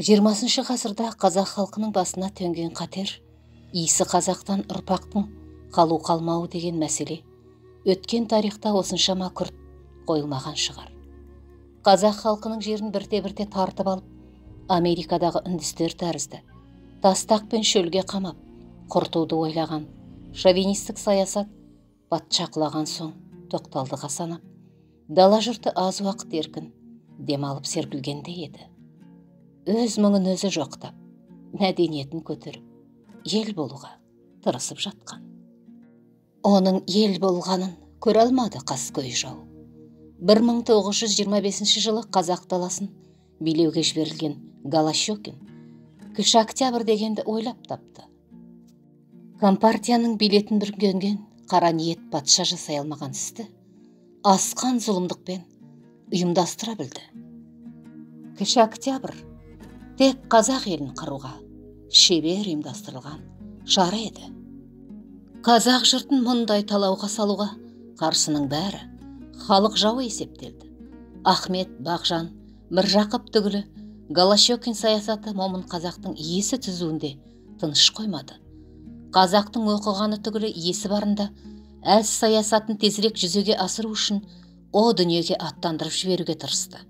20 ғасырда қазақ халқының басына төнген қатер, иісі қазақтан ұрпақтың қалу қалмауы деген мәселе өткен тарихта осыншама күрт қойылмаған шығар. Қазақ халқының жерін бірте-бірте тартып алып, Америкадағы үндістер тәрізді тастақ пен шөлге қамап, құртуды ойлаған шовинистік саясат патша құлаған соң тоқталдыға санап, дала жұрты аз уақыт еркін демалып серпілгендей еді. Өз мұңын өзі жоқтап, мәдениетін көтеріп, ел болуға тырысып жатқан. Оның ел болғанын көре алмады қаскөй жау. 1925 жылы қазақ даласын билеуге жіберілген Голощёкин Кіші Октябрь дегенді ойлап тапты. Компартияның билетін бүркенген қара ниет патша жасай алмаған істі асқан зұлымдықпен ұйымдастыра білді. Кіші Октябрь тек қазақ елін қыруға шебер ұйымдастырылған шара еді. Қазақ жұртын мұндай талауға салуға қарсының бәрі халық жауы есептелді. Ахмет, Бағжан, Міржақып түгілі Голощёкин саясаты момын қазақтың есі түзуінде тыныш қоймады. Қазақтың оқығаны түгілі есі барында әз саясатын тезірек жүзеге асыру үшін о дүниеге аттандырып жіберуге тырысты.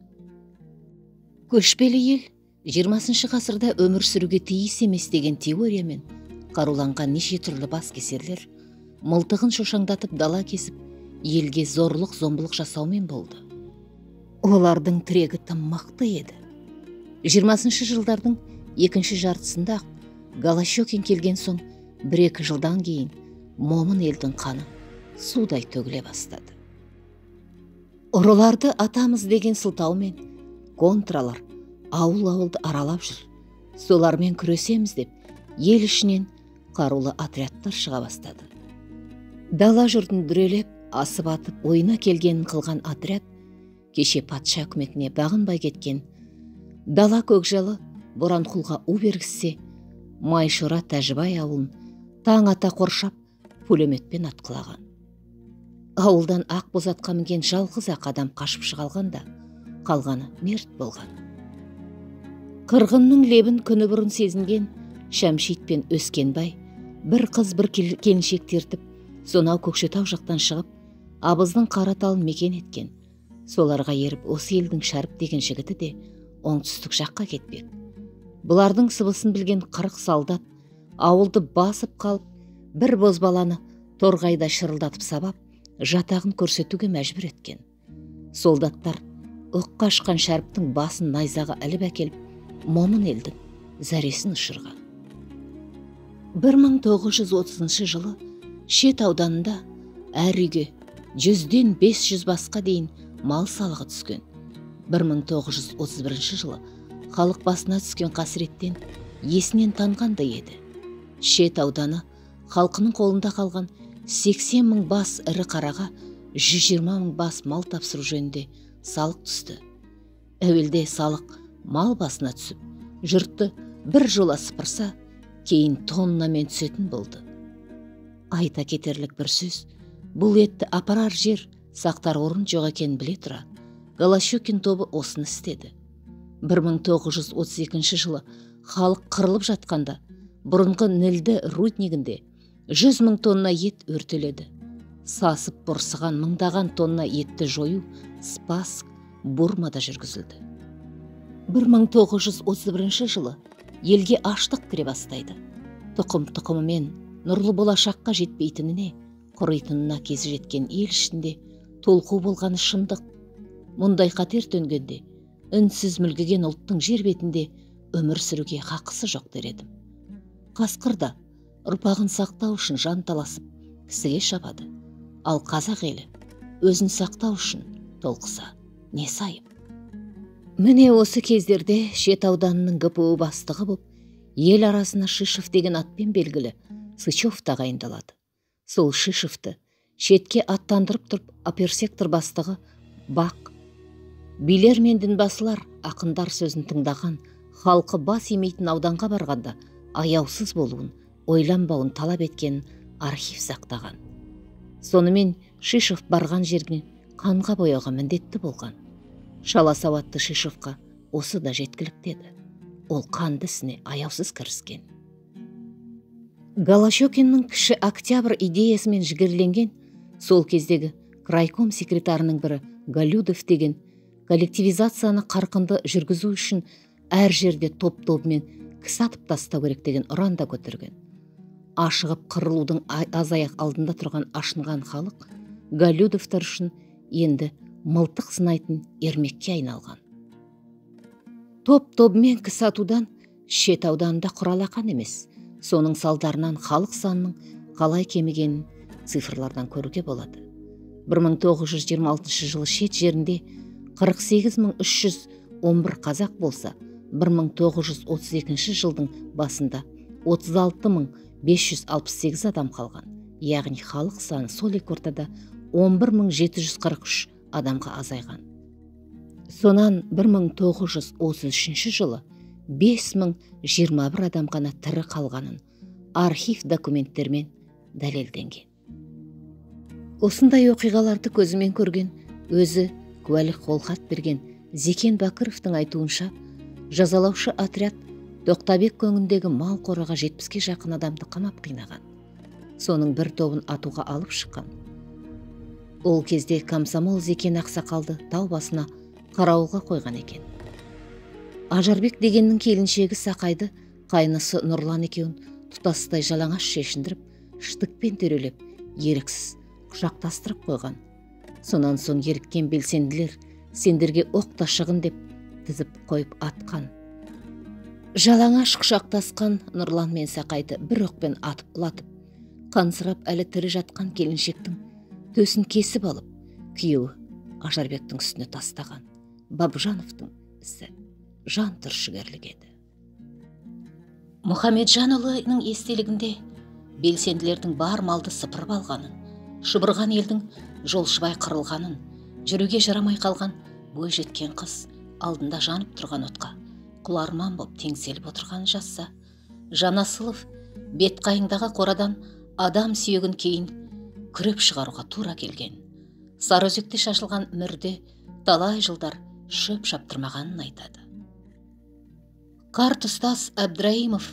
Көшпелі ел 20 ғасырда өмір сүруге тиіс емес деген теориямен қаруланған неше түрлі баскесерлер мылтығын шошаңдатып дала кесіп, елге зорлық зомбылық жасаумен болды. Олардың тірегі тым мықты еді. 20 жылдардың екінші жартысында Голощёкин келген соң 1-2 жылдан кейін момын елдің қаны судай төгіле бастады. Ұрыларды атамыз деген сылтаумен контралар ауыл-ауылды аралап жүр. Солармен күресеміз деп ел ішінен қарулы отрядтар шыға бастады. Дала жұртын дүрелеп, асып атып ойына келгенін қылған отряд кеше патша үкіметіне бағынбай кеткен дала көкжалы Боранқұлға у бергізсе, Майшора Тәжібай ауылын таң ата қоршап пулеметпен атқылаған. Ауылдан ақ бозатқа мінген жалғыз ақ адам қашып шыға алғанда, қалғаны мерт болған. Қырғынның лебін күні бұрын сезінген Шәмшит пен Өскенбай бір қыз бір келіншек тертіп, сонау Көкшетау жақтан шығып, абыздың қара талын мекен еткен. Соларға еріп осы елдің Шәріп деген жігіті де оңтүстік жаққа кетпек. Бұлардың сыбысын білген 40 солдат ауылды басып қалып, бір бозбаланы торғайда шырылдатып сабап, жатағын көрсетуге мәжбүр еткен. Солдаттар оққа ұшқан Шәріптің басын найзаға іліп әкеліп, момын елдің зәресін ұшырған. 1930 жылы Шет ауданында әр үйге 100-ден 500 басқа дейін мал салығы түскен. 1931 жылы халық басына түскен қасіреттен есінен танғандай еді. Шет ауданы халқының қолында қалған 80 мың бас ірі қараға 120 мың бас мал тапсыру жөнінде салық түсті. Әуелде салық мал басына түсіп, жұртты бір жола сыпырса, кейін тоннамен түсетін болды. Айта кетерлік бір сөз, бұл етті апарар жер, сақтар орын жоқ екенін біле тұра, Голощёкин тобы осыны істеді. 1932 жылы халық қырылып жатқанда, бұрынғы Нілді руднигінде 100 мың тонна ет өртеледі. Сасып борсыған мыңдаған тонна етті жою Спасск, Бурмада жүргізілді. 1931 жылы елге аштық кіре бастайды. Тұқым-тұқымымен нұрлы болашаққа жетпейтініне, құритынына кезі жеткен ел ішінде толқу болғаны шындық. Мұндай қатер төнгенде үнсіз мүлгіген ұлттың жер бетінде өмір сүруге хақысы жоқ дер едім. Қасқыр да ұрпағын сақтау үшін жан таласып кісіге шабады. Ал қазақ елі өзін сақтау үшін толқыса не сайып. Міне осы кездерде Шет ауданының ГПУ бастығы боп, ел арасына Шишев деген атпен белгілі Сычев тағайындалады. Сол Шишевті шетке аттандырып тұрып оперсектор бастығы Бақ, билер мен дінбасылар ақындар сөзін тыңдаған, халқы бас имейтін ауданға барғанда аяусыз болуын, ойланбауын талап еткен архив сақтаған. Сонымен Шишев барған жерге қанға бояуға міндетті болған. Шала сауатты Шишевқа осы да жеткілікті еді. Ол қанды ісіне аяусыз кіріскен. Голощекиннің кіші октябрь идеясымен жігерленген сол кездегі крайком секретарының бірі Галюдов деген коллективизацияны қарқынды жүргізу үшін әр жерде топ-тобымен кісі атып тастау керек деген ұран да көтерген. Ашығып қырылудың азаяқ алдында тұрған ашынған халық Галюдовтар үшін енді мылтық сынайтын ермекке айналған. Топ-тобымен кісі атудан Шет ауданында құралақан емес. Соның салдарынан халық санының қалай кемігенін цифрлардан көруге болады. 1926 жылы Шет жерінде 48311 қазақ болса, 1932 жылдың басында 36568 адам қалған. Яғни халық саны сол екі ортада 11743 адамға азайған. Сонан 1933 жылы 5021 адам ғана тірі қалғанын архив документтермен дәлелденген. Осындай оқиғаларды көзімен көрген, өзі куәлік қолхат берген Зекен Бәкіровтің айтуынша, жазалаушы отряд Тоқтабек көңіндегі мал қораға 70-ке жақын адамды қамап қинаған. Соның бір тобын атуға алып шыққан. Ол кезде комсомол Зекен ақсақалды тау басына қарауылға қойған екен. Ажарбек дегеннің келіншегі Сақайды қайнысы Нұрлан екеуін тұтастай жалаңаш шешіндіріп, штыкпен төрелеп, еріксіз құшақтастырып қойған. Сонан соң еріккен белсенділер сендерге оқ та шығын деп тізіп қойып атқан. Жалаңаш құшақтасқан Нұрлан мен Сақайды бір оқпен атып құлатып, қансырап әлі тірі жатқан келіншектің төсін кесіп алып, күйеуі Ажарбектің үстіне тастаған. Бабжановтың ісі жан түршігерлік еді. Мұхамеджанұлының естелігінде белсенділердің бар малды сыпырып алғанын, шұбырған елдің жолшыбай қырылғанын, жүруге жарамай қалған бой жеткен қыз алдында жанып тұрған отқа құларман боп теңселіп отырғанын жазса, Жанасылов Бетқайыңдағы қорадан адам сүйегін кейін күреп шығаруға тура келген. Сарыөзекте шашылған мүрде талай жылдар шөп шаптырмағанын айтады. Қарт ұстаз Әбдірайымов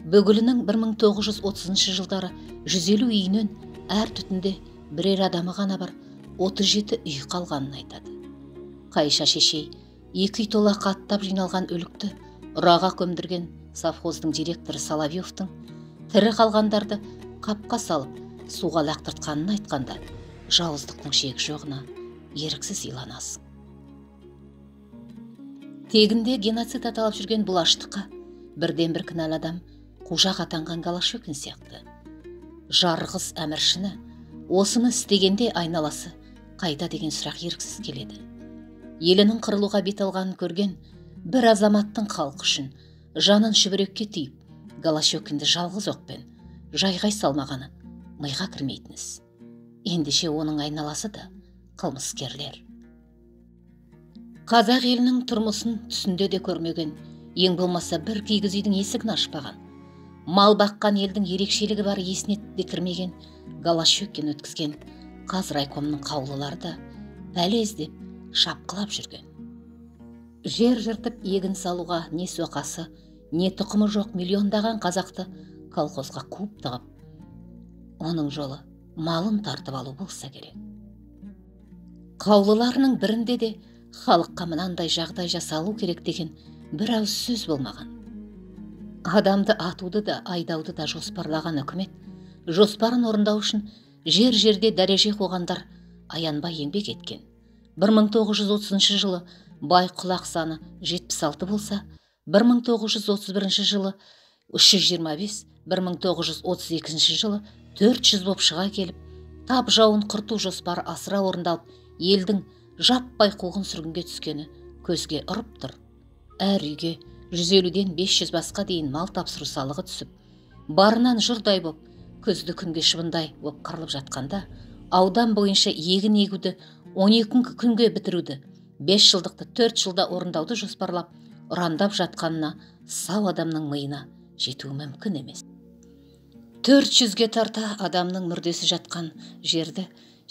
Бөгілінің 1930 жылдары 150 үйінен әр түтінде бірер адамы ғана бар 37 үй қалғанын айтады. Қайша шешей екі үй тола қаттап жиналған өлікті ұраға көмдірген совхоздың директоры Соловьевтің тірі қалғандарды қапқа салып суға лақтыртқанын айтқанда жауыздықтың шегі жоғына еріксіз иланасың. Тегінде геноцид аталып жүрген бұл аштыққа бірден бір кінәлі адам қужақ атанған Голощекин сияқты. Жарғыз әміршіні осыны істегенде айналасы қайда деген сұрақ еріксіз келеді. Елінің қырылуға бет алғанын көрген бір азаматтың халқы үшін жанын шүберекке түйіп, Голощекинді жалғыз оқпен жайғай салмағаны миға кірмейтін іс. Ендеше оның айналасы да қылмыскерлер. Қазақ елінің тұрмысын түсінде де көрмеген, ең болмаса бір киіз үйдің есігін ашпаған, мал баққан елдің ерекшелігі бар есіне де кірмеген Голощекин өткізген Қазрайкомның қаулылары да пәле іздеп шапқылап жүрген. Жер жыртып егін салуға не соқасы, не тұқымы жоқ миллиондаған қазақты колхозға қуып тығып, оның жолы малын тартып алу болса керек. Қаулыларының бірінде де халыққа мынандай жағдай жасалу керек деген бір ауыз сөз болмаған. Адамды атуды да, айдауды да жоспарлаған үкімет, жоспарын орындау үшін жер-жерде дәреже қойғандар аянбай еңбек еткен. 1930 жылы бай құлақ саны 76 болса, 1931 жылы 325, 1932 жылы 400 боп шыға келіп, тап жауын құрту жоспары асыра орындалып, елдің жаппай қуғын сүргінге түскені көзге ұрып тұр. Әр үйге 150-ден 500 басқа дейін мал тапсыру салығы түсіп, барынан жұрдай боп, күзді күнге шыбындай боп қырылып жатқанда, аудан бойынша егін егуді 12 күнге бітіруді, 5 жылдықты 4 жылда орындауды жоспарлап, ұрандап жатқанына сау адамның миына жетуі мүмкін емес. 400-ге тарта адамның мүрдесі жатқан жерді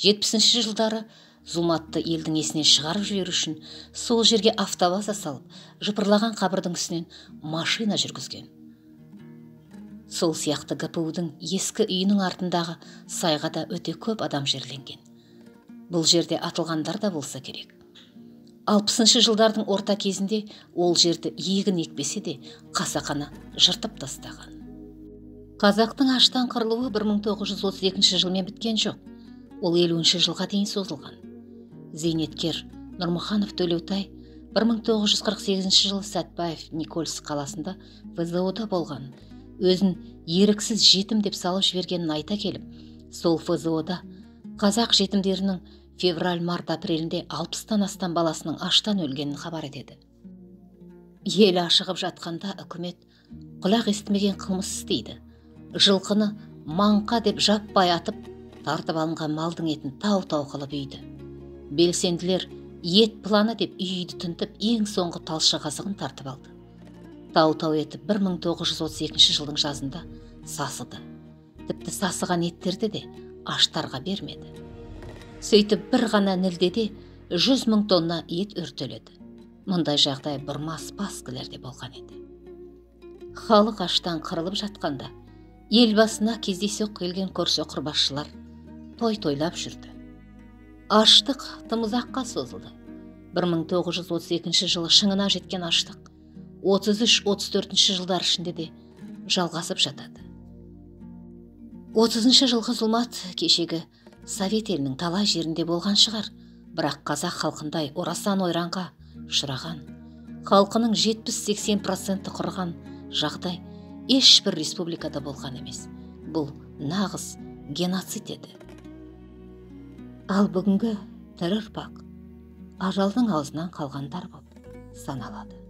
70 жылдары Зұлматты елдің есінен шығарып жіберу үшін сол жерге автобаза салып, жыпырлаған қабірдің үстінен машина жүргізген. Сол сияқты ГПУ-дың ескі үйінің артындағы сайға да өте көп адам жерленген. Бұл жерде атылғандар да болса керек. 60-шы жылдардың орта кезінде ол жерді егін екпесе де қасақана жыртып тастаған. Қазақтың аштан қырылуы 1932 жылмен біткен жоқ. Ол 50-ші жылға дейін созылған. Зейнеткер Нұрмұханов Төлеутай 1948 жылы Сәтбаев Никольск қаласында ФЗО-да болған, өзін еріксіз жетім деп салып жібергенін айта келіп, сол ФЗО-да қазақ жетімдерінің февраль, март, апрелінде 60-тан астам баласының аштан өлгенін хабар етеді. Ел ашығып жатқанда үкімет құлақ естімеген қылмыс істейді. Жылқыны маңқа деп жаппай атып, тартып алынған малдың етін тау-тау қылып үйді. Белсенділер ет планы деп үйді тінтіп, ең соңғы талшық азығын тартып алды. Тау-тау етіп 1932 жылдың жазында сасыды. Тіпті сасыған еттерді де аштарға бермеді. Сөйтіп бір ғана нілдеде 100 мың тонна ет өртеледі. Мұндай жағдай бұрма спаскілерде болған еді. Халық аштан қырылып жатқанда ел басына кездейсоқ келген көрсоқыр басшылар той тойлап жүрді. Аштық тым ұзаққа созылды. 1932 жылы шыңына жеткен аштық 33-34 жылдар ішінде де жалғасып жатады. 30 жылғы зұлмат кешегі Совет елінің талай жерінде болған шығар, бірақ қазақ халқындай орасан ойранға ұшыраған, халқының 70-80% құрған жағдай ешбір республикада болған емес. Бұл нағыз геноцид еді. Ал бүгінгі тірі ұрпақ ажалдың аузынан қалғандар боп саналады.